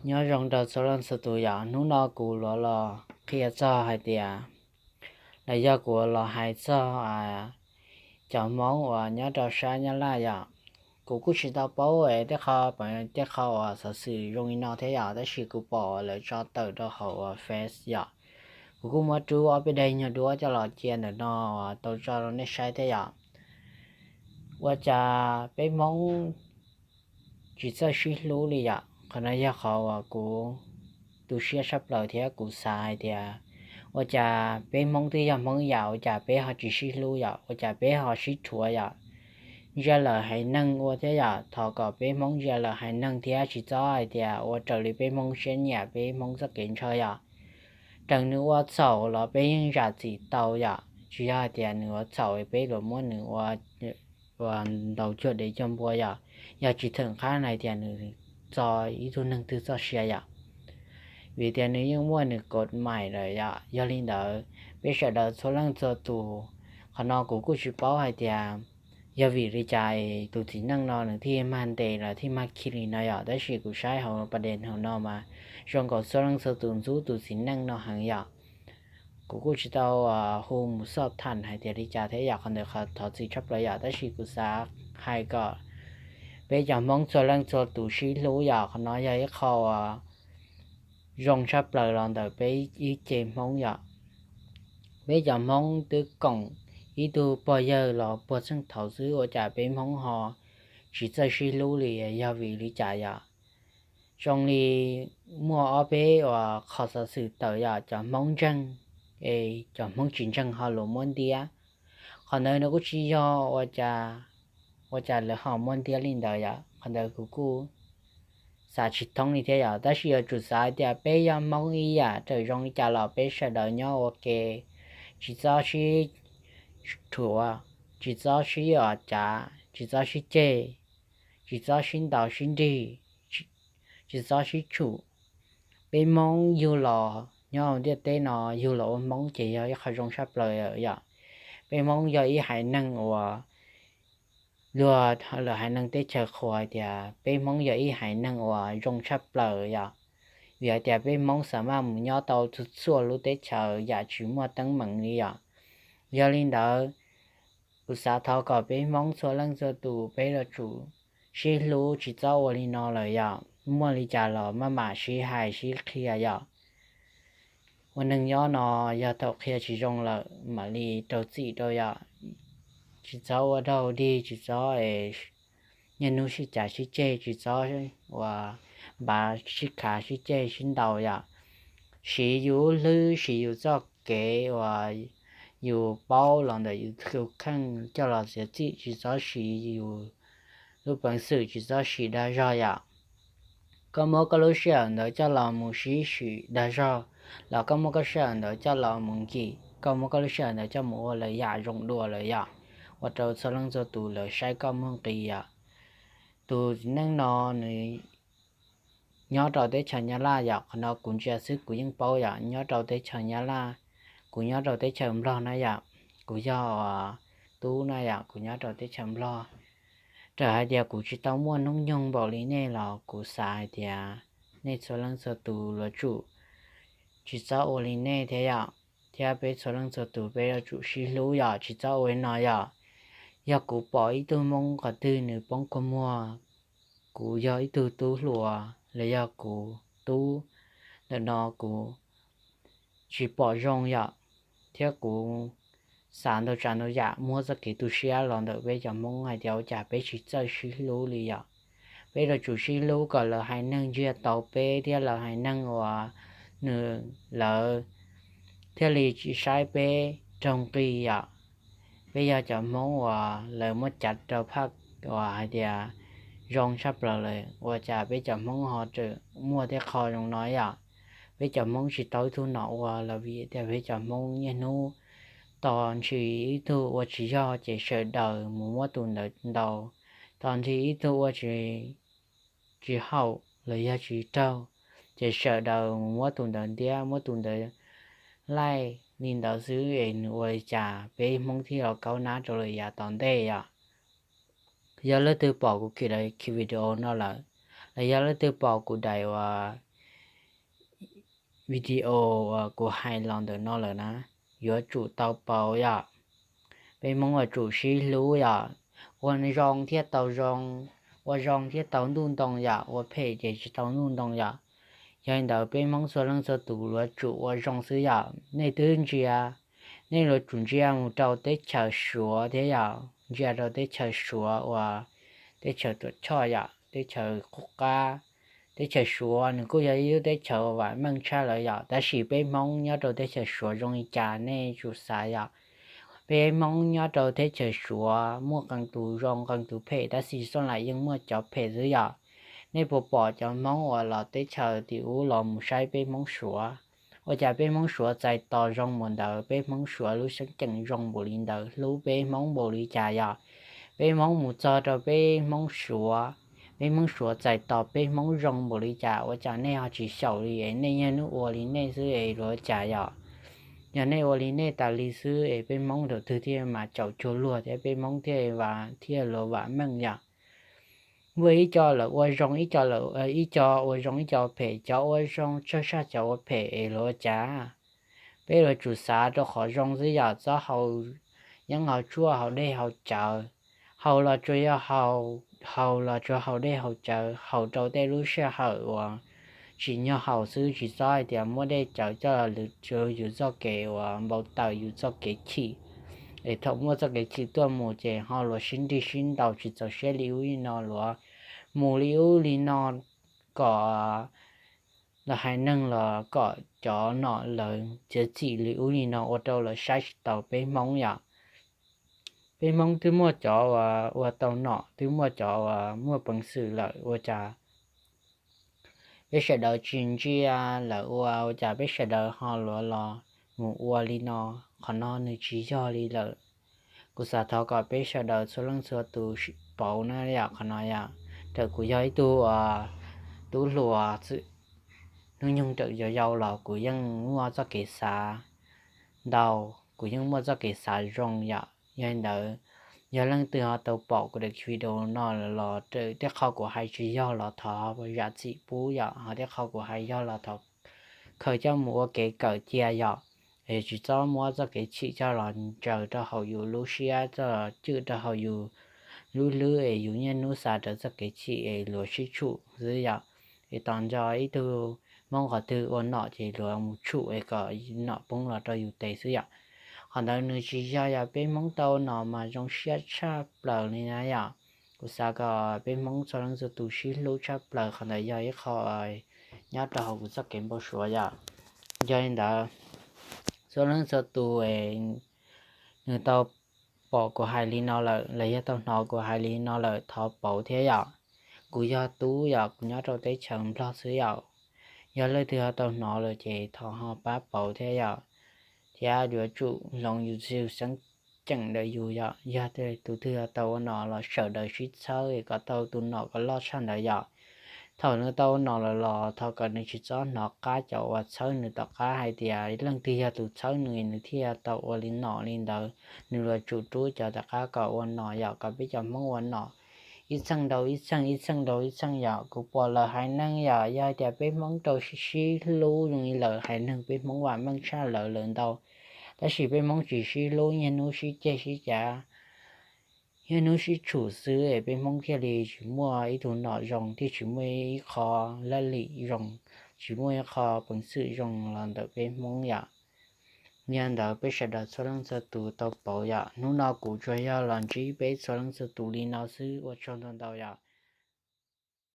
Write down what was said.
Nyob zoo rau txhua leej txhua tus yom, hnub no kuv yuav los qhia txog hais tias, los yog kuv los hais txog cov Hmoob uas nyob rau sab Nyab Laj yom. Kuv kuj tsis tau paub tej qho, tej qho uas xov xwm zoo li no thiab yom, tab sis kuv pom lawv tso tawm rau hauv uas Face yom. Kuv kuj muab rub ob peb daim nyuag duab coj los cia ntawm no uas tau tso rau nej saib thiab yom. Ua cas peb Hmoob tsis txawj sib hlub li yom. Qhov no yog qhov uas kuv tu siab tshaj plaws thiab kuv xav hais tias, ua cas peb Hmoob twb yog Hmoob yam, ua cas peb ho tsis sib hlub yom, ua cas peb ho sib rhuav yom. Ntsia lawm haiv neeg ua thiab yom, thov kom peb Hmoob ntsia lawm haiv neeg thiab tsis txhob hais tias ua raws li peb Hmoob siab nyiam, peb Hmoob txoj kev ntshaw yom. Raws nws ua txhaum los peb yeej zam txim tau yom, tsis yog hais tias nws ua txhaum peb yuav muab nws ua ntaus cuag dev cuag npua yom. Yog tsis theem qab na tias nws txo ib tug neeg twg txoj sia yom, vim tias nws yeej muaj nws kaum maim lawm yom. Yog li ntawd, peb sawv daws txhua leej txhua tus, qhov no kuv kuj tsis paub hais tias yog vim li cas tus txiv neej no nws thiaj mag ntes los thiaj mag khi li no yom, tab sis kuv saib hauv pas des hauv no mas zoo nkaus txhua leej txhua tus ntxub tus txiv neej no heev yom. Kuv kuj tsis tau hu mus xoj tham hais tias li cas thiab yom, qhov ntawd qhov thov txim tshaj plaws yom, tab sis kuv xav hais kom peb cov Hmoob txhua leej txhua tus sib hlub yom. Qhov no yog ib qho zoo tshaj plaws los ntawm peb ib ce Hmoob yom. Peb cov Hmoob twb koom ib tug pog yawg los puag txheej thaum xwb, ua cas peb Hmoob ho tsis txawj sib hlub li, yog vim li cas yom? Zoo li muaj ob peb uas qhov xov xwm tawm yom, cov Hmoob ntseeg es cov Hmoob tsis ntseeg ho luag muab ntiab. Qhov ntawd nws kuj tsis yog ua cas, ua cas lawv ho muab ntiab li ntawd yom, qhov ntawd kuv kuj xav tsis thoob li thiab yom. Tab sis yuav tsum xav tias peb yog Hmoob ib yam, raws zoo li cas los peb sawv daws nyob ua ke, tsis txhob sib rhuav, tsis txhob sib ua cav, tsis txhob sib ceg, tsis txhob sib ntaus sib nrig, tsis txhob sib tshum. Peb Hmoob yug los nyob ntiaj teb no, yug los ua Hmoob ces yog ib qho zoo tshaj plaws yom. Peb Hmoob yog ib haiv neeg uas luag lawm haiv neeg teb chaws qhuas hais tias peb Hmoob yog ib haiv neeg uas zoo tshaj plaws yom, vim hais tias peb Hmoob xav maj mus nyob tau txhua txhua lub teb chaws yam tsis muaj teeb meem li yom. Yog li ntawd, kuv xav thov kom peb Hmoob txhua leej txhua tus peb yuav tsum sib hlub, tsis txhob ua li no lawm yom. Muaj li cas los maj mam sib hais sib qhia yom. Ua neeg nyob no yog thaum qhia tsis zoo lawm mam li rau txim rau yom. Tsis txhob ua dog dig, tsis txhob niaj hnub sib cav sib ceg, tsis txhob ua npav sib khav sib ceg sib ntaus yom. Siv yus lub hlwb, siv yus txoj kev uas yus paub los ntawm yus tus kheej coj los txiav txim, tsis txhob siv yus lub peev xwm, tsis txhob siv dag zog yom. Koj muab koj lub sij hawm ntawd coj los mus sib sim dag zog, los koj muab koj sij hawm ntawd coj los mus nkim, koj muab koj lub sij hawm ntawd coj mus ua lawv yam zoo dua lawm yom, ua rau txhua leej txhua tus lawv saib koj muaj nqis yom. Tus txiv neej no nws nyob rau teb chaws Nyab Laj yom, qhov no kuv ntsia xwb kuv yeej paub yom, nyob rau teb chaws Nyab Laj, kuv nyob rau teb chaws Nplog na yom, kuv yog tub na yom, kuv nyob rau teb chaws Nplog. Raws hais tias kuv tsis tau muaj hnub nyoog npaum li nej los kuv xav hais tias nej txhua leej txhua tus yuav tsum tsis txhob ua li nej thiab yom, thiab peb txhua leej txhua tus peb yuav tsum sib hlub yom, tsis txhob ua li no yom. Yog kuv pom ib tug Hmoob qhov twg nws poob kua muag, kuv yog ib tug tub hluas los yog kuv tub ntawm no kuv tsis pom zoo yom, thiab kuv xav ntau tsav ntau yam muab txoj kev tu siab los ntawm peb cov Hmoob hais tias ua cas peb tsis txawj sib hlub li yom. Peb yuav tsum sib hlub kom lawv haiv neeg ntsia tau peb thiab lawv haiv neeg uas nws lawv thiaj li tsis saib peb raug nqi yom. Peb yog cov Hmoob uas lawv muab cav rau phaj uas hais tias zoo tshaj plaws lawm, ua cas peb cov Hmoob ho tseem muaj tej qho zoo no yom. Peb cov Hmoob tsis tau ib tug nom ua los vim tias peb cov Hmoob niaj hnub tos ntshis ib tug ua tsis yog ces sawv daws mus muab tus ntawd ntaus, tos ntshis ib tug ua tsis tsis haum los yog tsis raug, ces sawv daws mus muab tus ntawd ntiab, muab tus ntawd laij li ntawd xwb es nws ua li cas peb Hmoob thiaj los kaub nab rau lawm yav tom ntej yom. Yog leej twg pom kuv ki daim video no lawm, los yog leej twg pom kuv daim uas video uas kuv hais los ntawm no lawm na, yuav tsum tau pauv yom. Peb Hmoob yuav tsum sib hlub yom, ua zoo thiaj tau zoo, ua zoo thiaj tau ntuj ntoo yom, ua phem ces tsis tau ntuj ntoo yom. Yog li ntawd peb Hmoob txhua leej txhua tus yuav tsum ua zoo xwb yom. Nej twb ntsia, nej yuav tsum ntsia mus rau teb chaws Suav thiab yom, ntsia rau teb chaws Suav uas teb chaws Tuam Tshoj yom, teb chaws qub qab. Teb chaws Suav nws kuj yog ib lub teb chaws vam meej tshaj lawm yom, tab sis peb Hmoob nyob rau teb chaws Suav zoo li cas nej tsum xav yom. Peb Hmoob nyob rau teb chaws Suav muaj qee tus zoo qee tus phem, tab sis xoj lam yeej muaj cov phem xwb yom. Nej puas pom cov Hmoob uas los teb chaws tim ub los mus saib peb Hmoob Suav? Ua cas peb Hmoob Suav txais tos zoo npaum ntawd, peb Hmoob Suav lub xeeb ceem zoo npaum li ntawd, hlub peb Hmoob npaum li cas yom? Peb Hmoob mus txog rau peb Hmoob Suav, peb Hmoob Suav txais tos peb Hmoob zoo npaum li cas, ua cas nej ho tsis xyaum li es nej niaj hnub ua li nej xwb es luag cas yom? Yog nej ua li nej tas li xwb es peb Hmoob thaum twg thiaj mam caum cuag luag thiab peb Hmoob thiaj vam, thiaj luag vam meej yom? Muaj ib co lawm ua zoo, ib co lawm, ib co ua zoo ib co phem, cov ua zoo tsawg saj cov ua phem es luag ua cas? Peb yuav tsum xav rau qhov zoo xwb yom, txhob haus yeeb haus tshuaj, haus dej haus cawv. Haus los tsuas yog haus, haus los tsuas haus dej haus cawv, haus rau tej lub sij hawm uas tsim nyog haus xwb, tsis txhob hais tias muab dej cawv coj los lwv yus txoj kev uas npau taws, yus txoj kev chim. Es thaum muaj txoj kev chim tuaj mus ces ho luag sib nrig sib ntaus tsis txaus siab li ub li no, luag mus li ub li no kom lawv haiv neeg los kom cov nom lawv txiav txim li ub li no ua rau lawv saib tsis taus peb Hmoob yom. Peb Hmoob twb muaj cov uas ua tau nom, twb muaj cov uas muaj peev xwm lawm, ua cas peb sawv daws tsis ntsia lawm ua, ua cas peb sawv daws ho luag los mus ua li no? Qhov no nws tsis yog li lawm. Kuv xav thov kom peb sawv daws txhua leej txhua tus pauv na yom, qhov no yom. Raws kuv yog ib tug uas tub hluas xwb, hnub nyoog raws yau yau los kuv yeej muaj txoj kev xav ntau, kuv yeej muaj txoj kev xav zoo yom. Yog li ntawd, yog leej twg ho tau pom kuv daim video no lawm los tej qho kuv hais tsis yog los thov zam txim pub yom, ho tej qho kuv hais yog los thov khaws coj mus ua kev kawm cia yom. Es tsis txhob muab txoj kev chim coj los ntsaws rau hauv yus lub siab, coj los cwj rau hauv yus lub hlwb es yus niaj hnub xav rawv txoj kev chim es luag sib tshum xwb yom. Es tos nco ib tug Hmoob qhov twg ua nom ces luag mus tshum es kom nom poob los rau yus tes xwb yom. Qhov ntawd nws tsis yog, yog peb Hmoob tau nom mas zoo siab tshaj plaws li na yom. Kuv xav kom peb Hmoob txhua leej txhua tus sib hlub tshaj plaws, qhov ntawd yog ib qho nyob rau hauv kuv txoj kev npau suav yom. Yog li ntawd, txhua leej txhua tus nws tau pom kuv hais li no lawm los yog tau hnov kuv hais li no lawm thov pauv thiab yom. Kuv yog tub yom, kuv nyob rau teb chaws Nplog xwb yom. Yog leej twg ho tau hnov lawm ces thov ho pab pauv thiab yom. Thiab yuav tsum hloov yus xeeb ceem ntawm yus yom. Yog tus twg ho tau ua nom los sawv daws sib txhawb kom tau tus nom kom loj tshaj ntawd yom. Thaum nws tau ua nom lawm los thov kom nws tsis txhob hnov qab cov uas txhawb nws tom qab hais tias leej twg yog tus txhawb nws nws thiaj tau ua li nom li ntawd. Nws yuav tsum rub cov tom qab kom ua nom yom, kom peb cov Hmoob ua nom ib txheej rau ib txheej, ib txheej rau ib txheej yom. Kuv pom lawv haiv neeg yom, yog hais tias peb Hmoob rau sib hlub zoo li lawv haiv neeg, peb Hmoob vam meej tshaj lawv lawm ntau. Tab sis peb Hmoob tsis sib hlub, niaj hnub sib ceg sib cav, niaj hnub sib tshum xwb es peb Hmoob thiaj li tsis muaj ib tug nom zoo, thiaj tsis muaj ib qho laj lim zoo, tsis muaj ib qho peev xwm zoo los ntawm peb Hmoob yom. Yog li ntawd peb sawv daws txhua leej txhua tus tau pauv yom. Hnub no kuv tsuas yog los ntsib peb txhua leej txhua tus li no xwb, ua tsaug ntau ntau yom.